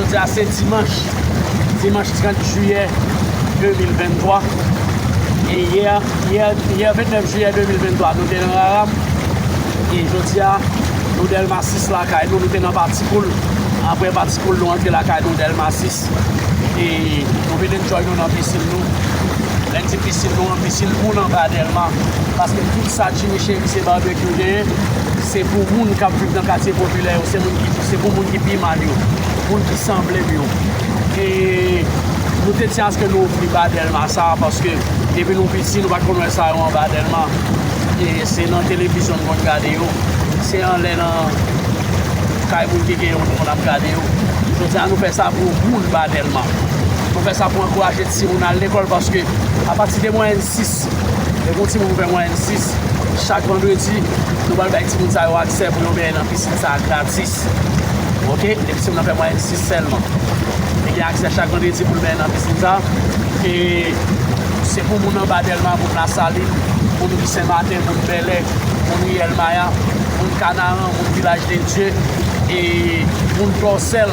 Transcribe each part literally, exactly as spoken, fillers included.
Sa se dimanch, dimanch trant jiyè de mil venntwa. E yè, yè, yè vennèf jiyè de mil venntwa, nou te nan Raram. E jodi a, nou Dèlma sis lakay nou, nou te nan Patikoul. Apre Patikoul, nou antre lakay nou Dèlma sis. E nou vin enjoy nou nan pisin nou. Lè n di pisin nou an, pisin moun anba Dèlma. Paske tout sa Jimmy Chérizier Barbecue genyen, se pou moun k ap viv nan katye popilè yo, se moun ki, se pou moun ki pi mal yo, moun ki sanble m yo. E nou te di aske nou ouvri ba Dèlma sa, paske depi nou piti, nou pa t konn wè sa yo anba Dèlma. E se nan televizyon n konn gade yo. Se anlè nan kay moun ki gen yo, nou konn ap gade yo. Jodi a, nou fè sa pou moun ba Dèlma. Nou fè sa pou ankouraje timoun al lekòl, paske apati de mwayèn sis, depi yon timoun fè mwayèn sis, chak vandredi, nou pral bay timoun sa yo aksè pou yo benyen nan pisin sa a gratis. Oke? Depi timoun nan fè mwayèn sis sèlman, li gen aksè chak vandredi pou l benyen nan pisin sa. E se pou moun anba Dèlma, moun Lasalin, moun ri Senmaten, moun Bèlè, moun ri Èlmaya, moun Kanaran, moun Vilaj de Dye, e moun Tòsèl,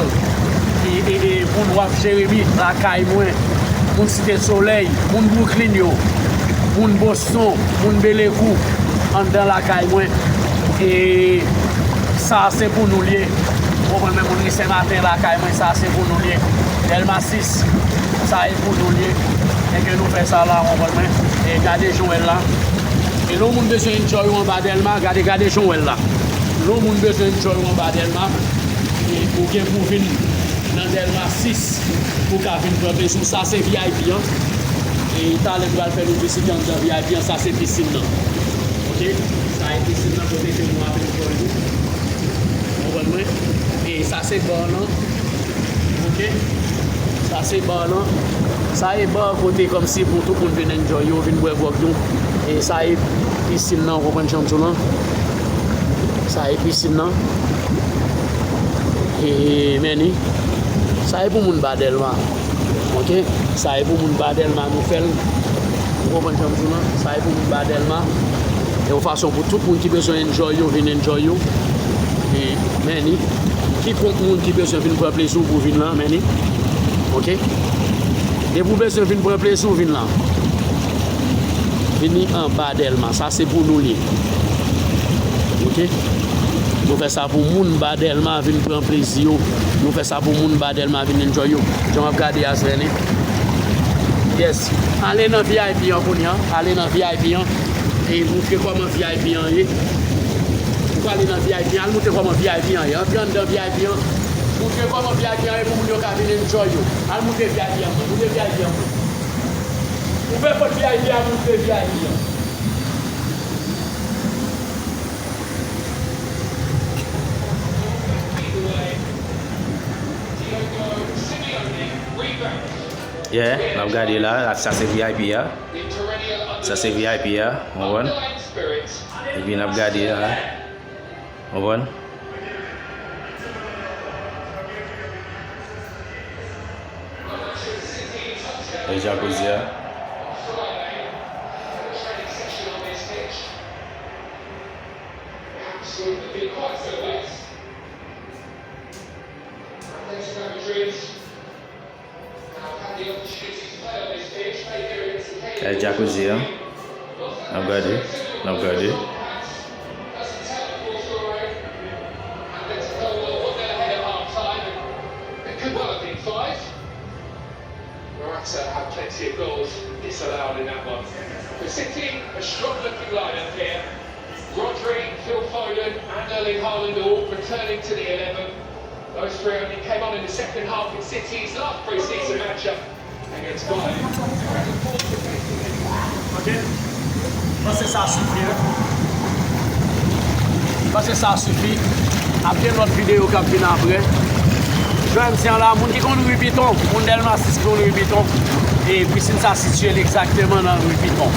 e, e, e moun Waf Jeremi, lakay mwen, moun Site Solèy, moun Bwouklin yo, moun Boston, moun Belekou, anndan lakay mwen. E sa a se pou nou l ye. Ou konprann, men moun ri Senmaten lakay mwen, sa a se pou nou l ye. Dèlma sis, sa e pou nou l ye. E ke nou fè sa la, ou konprann, men. E gade jan w wè l la. E lè yon moun bezwen enjoy ou anba Dèlma, gade, gade jan w wè l la. Lè yon moun bezwen enjoy ou anba Dèlma, e ou gen pou vin nan Dèlma sis pou w ka vin pran plezi w. Sa se V I P an. E talè nou pral fè nou vizite anndan V I P an. Sa se pisin nan. Oke? Sa e pisin nan kote ke nou ap enjoy nou. Konprann mwen? E sa se ba lan. Oke? Sa se ba lan. Sa e ba kote kòmsi pou tout moun vin enjoy yo, vin bwè gwòg yo. E sa e pisin nan, ou konprann jan m di w lan? Sa e pisin nan. E, men ni. Sa e pou moun ba Dèlma. Oke? Sa e pou moun ba Dèlma, nou fè l. Ou konprann jan m di w lan? Sa e pou moun ba Dèlma. E yon fason pou tout moun ki bezwen enjoy yo, vin enjoy yo. E, men ni. Kikònk moun ki bezwen vin pran plezi w pou vin lan, men ni. Oke? Depi w bezwen vin pran plezi w, vin lan. Vini anba Dèlma. Sa se pou nou l ye. Oke? Nou fè sa pou moun ba Dèlma vin pran plezi yo. Nou fè sa pou moun ba Dèlma vin enjoy yo. Jan w ap gade a, se ni. Yes. Ale nan V I P an kounye a. Ale nan V I P an. E moutre kòman V I P an ye. Ou prale nan V I P an. Al moutre kòman V I P an ye. Antre anndan V I P an. Moutre kòman V I P an ye pou moun yo ka vin enjoy yo. Al moutre V I P an. Moutre V I P an. Ouvè pòt V I P a, moutre V I P an. Yeah, n ap gade la, sa se V I P a. Sa se V I P a, w konprann? Epi n ap gade la, w konprann? E jacuzzi a. Kay jacuzzi an. N ap gade, n ap gade. Morata had plenty of goals disallowed in that one. For City, a strong looking lineup here. Rodri, Phil Foden and Erling Haaland all returning to the eleven. Those three only came on in the second half in City's last pre-season matchup against Bayern. Ok. Panse sa sifi, hein? Panse sa sifi. Ap gen lòt videyo k ap vin apre. Jodi a la, moun ki konn ri Piton, moun Dèlma sis ki konn ri Piton, e pisin sa sitiye l egzakteman nan ri Piton.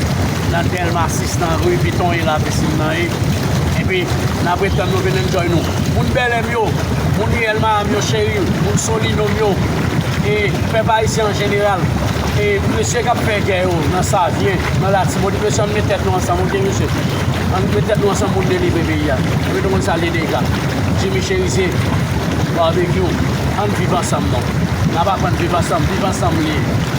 Nan Dèlma sis, nan ri Piton, e la pisin nan ye. Epi, n ap ret tann nou vin enjoy nou. Moun Bèlè m yo, moun Rièl Mayan m yo cheri, moun Solino m yo, e pèp ayisyen an jeneral, e mesye k ap fè gè yo nan Savyen, nan Latibonit, mesye, ann met tèt nou ansanm, oke, mesye? Ann met tèt nou ansanm pou n delivre peyi a. Epi nou konn sa l ye deja. Jimmy Chérizier, Barbecue. Ann viv ansanm non. N ap aprann viv ansanm, viv ansanm li ye.